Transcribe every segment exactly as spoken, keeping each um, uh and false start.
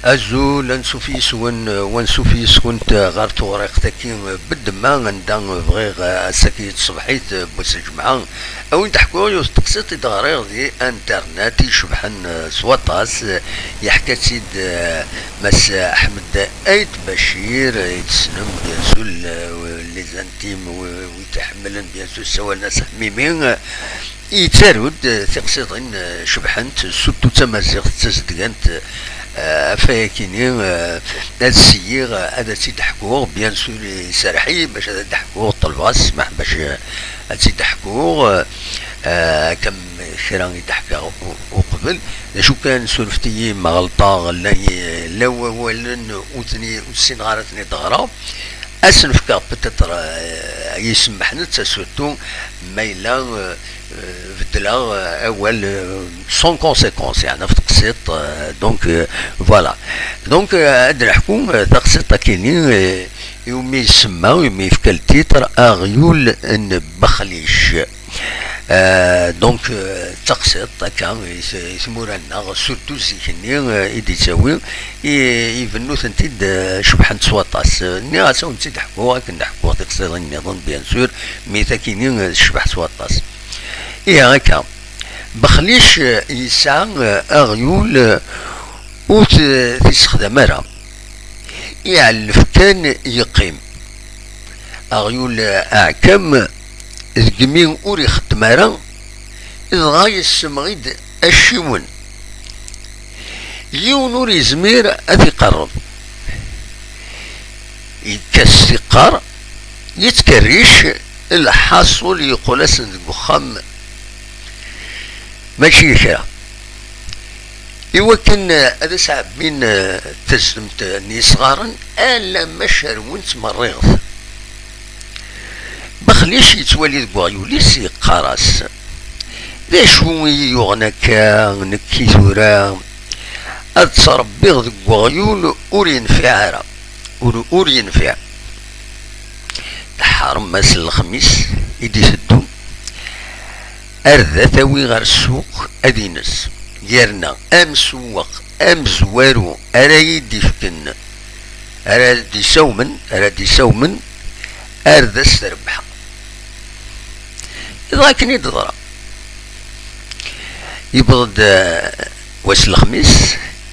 Azul, ansuf yis-wen, wansuf yis-went ɣer tewriqt-agi n Beddemma, anda bɣiɣ, eh, ass-agi n tṣebḥit, eh, n wass n lǧemɛa, ad wen-d-ḥkuɣ yiwet n teqsiṭ i d-ɣriɣ di internet icebḥen, eh, s waṭas. Eh, yeḥka-tt-id, eh, Mass Ḥmed Ayt Bacir, eh, i tessnem, bien sûr, eh, les intimes, wi, wi t-iḥemmlen, bien sûr, ssawalen-as Ḥmimi. Yettaru-d tiqsiḍin, eh, cebḥent, surtout d tamaziɣt d tazedgant, eh, ɣef wayakini, eh, ad syiɣ, eh, ad tt-id-ḥkuɣ, bien sûr, iserreḥ-iyi bac ad d-ḥkuɣ, ṭelbeɣ-as ssmaḥ bac, eh, ad tt-id-ḥkuɣ, eh, akka am kra i d-ḥkiɣ u-, uqbel. D acu kan, surfet-iyi ma ɣelṭeɣ, llan, llan wawalen ur ten-i-, ur ssineɣ ara ad ten-id-ɣreɣ. Ad sen-fkeɣ peut-être, euh, yisem-, netta surtout, ma yella, euh, euh, beddleɣ, euh, awal, euh, sans conséquence, yeɛni ɣef teqsiṭ, euh, donc, euh, voilà. Donc, euh, ad d-neḥku, euh, taqsiṭ akini, euh, iwumi ysemma, iwumi yefka le titre, Aɣyul n Bexlic. Euh, donc, euh, d taqsiṭ akka i t-, i tmura-nneɣ, surtout zik-nni, euh, i d-yettawi, i, ibennu-tent-id, euh, cebḥent s waṭas. Euh, nniɣ-as ad wen-tt-id-ḥkuɣ akken d-ḥkuɣ tiqsiḍin nniḍen, bien sûr, mais takini, euh, tecbeḥ s waṭas. Ihi akka, Bexlic, euh, yesɛa, euh, aɣyul, euh, ur t-, t-issexdam ara. Iɛellef kan yeqqim. Aɣyul aɛkam deg imi ur ixeddem ara, dɣa yessemɣi-d acciwen. Yiwen ur yezmir ad t-iqerreb. Yekka s tiqqar, yettkerric, lḥaṣul yeqqel-asen deg uxxam mačči d kra. Iwakken, eh, ad as-ɛebbin, eh, tazdemt n yesɣaren, alamma cerwen-tt merriɣet. Bexlic yettwali deg weɣyul-is, yeqqar-as: "D acu i yi-yuɣen akka, nekki tura ad ttṛebbiɣ deg weɣyul ur yenfiɛ ara, ur, ur yenfiɛ?" Teḥrem ass n lexmis i d-iteddun, ar d atawi ɣer ssuq ad ines, yerna amsewweq amezwaru ara yi-d-ifken, ara d-isawmen, ara d-isawmen, ar d as-trebḥeɣ. Dɣa akken i d-teḍra. Yewweḍ-d, eh, wass n lexmis,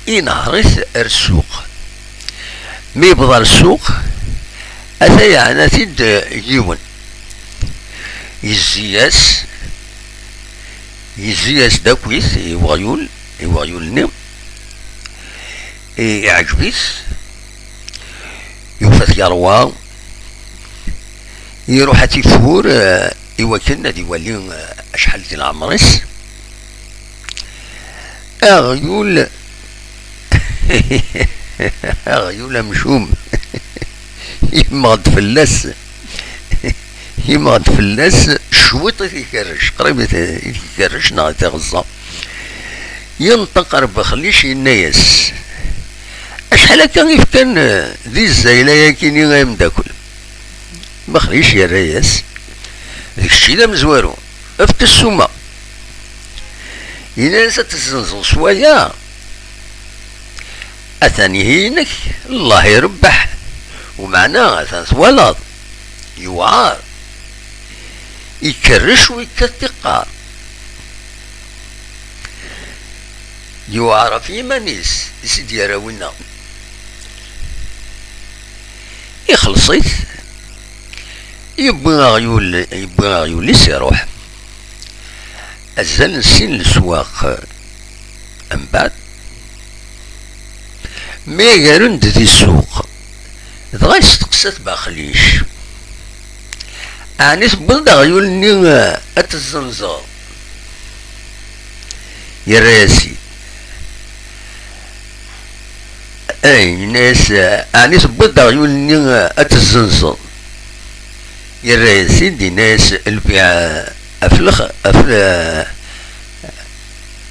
inehṛ-it ar ssuq. Mi yewweḍ ar ssuq, ata yeɛna-t-id, eh, yiwen. Yezzi-yas, yezzi-yas-d akkit i weɣyul, i weɣyul-nni. I-, iɛǧeb-it, yufa-t yerwa, iruḥ ad t-ifur, eh, iwakken ad iwali, eh, acḥal di leɛmer-is. Aɣyul, aɣyul amcum, yemmeɣ-d fell-as, yemmeɣ-d fell-as, cwiṭ i t-ikerrec, qrib i t-, i t-ikerrec neɣ i t-iɣeẓẓa. Yenṭeq ar Bexlic, yenna-yas: "Acḥal akka i fkan, eh, di zzayla-yagi-ni ay ameddakel?" Bexlic yerra-yas: "D kečč i d amezwaru, efk ssuma." Yenna-yas: "Ad tezzenzeḍ s waya? Atan ihi inek, Allah irebbeḥ. Umeɛna atan twalaḍ, yewɛer. Ikerrec u yekkat tiqqar. Yewɛer ɣef yiman-is i s-id-yerra winna." Ixelleṣ-it, yewwi aɣyul, yewwi aɣyul-is, iruḥ. Azal n sin leswaq mbeɛd, myagaren-d di ssuq, dɣa yesteqsa-t Bexlic: "Ɛni tewwiḍ-d aɣyul-nni, eh, ad t-tezzenzeḍ?" Yerra-yas-id. Ay, yenna-yas: "Ɛni tewwiḍ-d aɣyul-nni, eh, ad t-tezzenzeḍ?" Yerra-yas-id, yenna-yas: "Lbiɛ ɣef lex-, ɣef le-,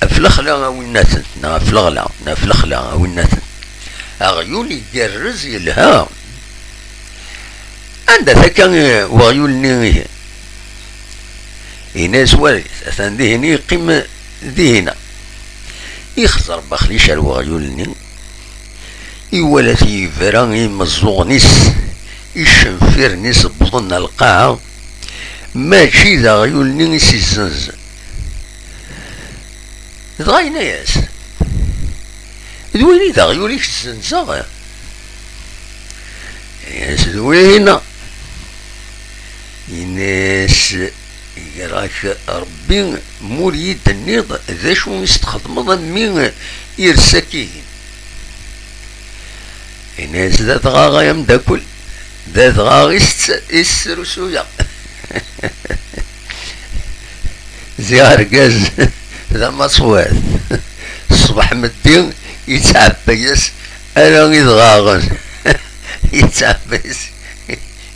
ɣef lexla a winnatent, neɣ ɣef leɣla, neɣ ɣef lexla a winnatent. Aɣyul igerrez, yelha. Anda-t akka, eh, weɣyul-nni ihi?" Yenna-yas: "Walit, atan dihin yeqqim dihina." Ixẓer Bexlic ar weɣyul-nni, Iwala-t yebra i yimeẓẓuɣen-is, icenfiren-is wwḍen ar lqaɛa, mačči d aɣyul-nni i s-izzenzen. Dɣa yenna-yas: "D win i d aɣyul i k-zzenzeɣ?" Yenna-yas: "D win." Yenna-yas: "Ger-ak Rebbi, ma ur yi-d-tenniḍ d acu i s-txedmeḍ a mmi irs akkin." Yenna-yas: "D adɣaɣ ay amdakel, d adɣaɣ i s-, i srusuyeɣ." Ziɣ argaz d amaṣwat. Ṣṣbeḥ meddi yettɛebba-yas ala idɣaɣen. Yettɛebba-yas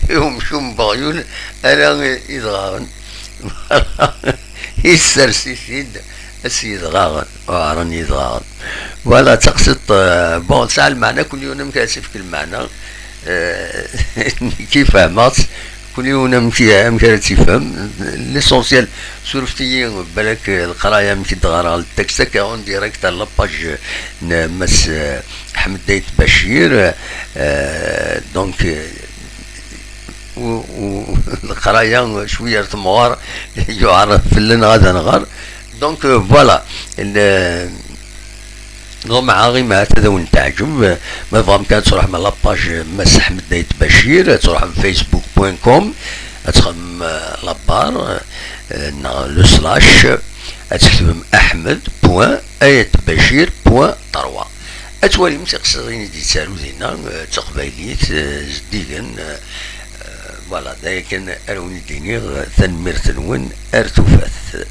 i umcum n weɣyul ala idɣaɣen. Yessers-it-id s yidɣaɣen, uɛren yidɣaɣen. Voilà, d taqsiṭ, euh, bon, tesɛa lmeɛna, kul yiwen amek ara s-ifk lmeɛna. Euh, nekki fehmeɣ-tt, kul yiwen amek, amek ara tt-ifhem. L'essentiel, surfet-iyi, balak, euh, leqraya amek i d-ɣreɣ le texte akka en direct ar la page n Mass, euh, Ḥmed Ayt Bacir. Euh, donc, euh, u, u, leqraya cwiya ar temɣer, yuɛer fell-aneɣ ad nɣer. Donc, euh, voilà. Le, ḍemɛeɣ imi ahat ad awen-teɛǧeb. Ma tebɣam kan ad truḥem à la page Mass Ḥmed Ayt Bacir, ad truḥem facebook point com, ad txedmem, euh, la barre, euh, neɣ le slash, ad tketbem Ahmed point Ayt Bacir point trois. Ad twalim tiqsiḍin i d-yettaru dinna, euh, d taqbaylit, euh, zeddigen, euh, euh, voilà, d aya kan ara wen-id-iniɣ, euh, tanemmirt-nwen, ar tufat.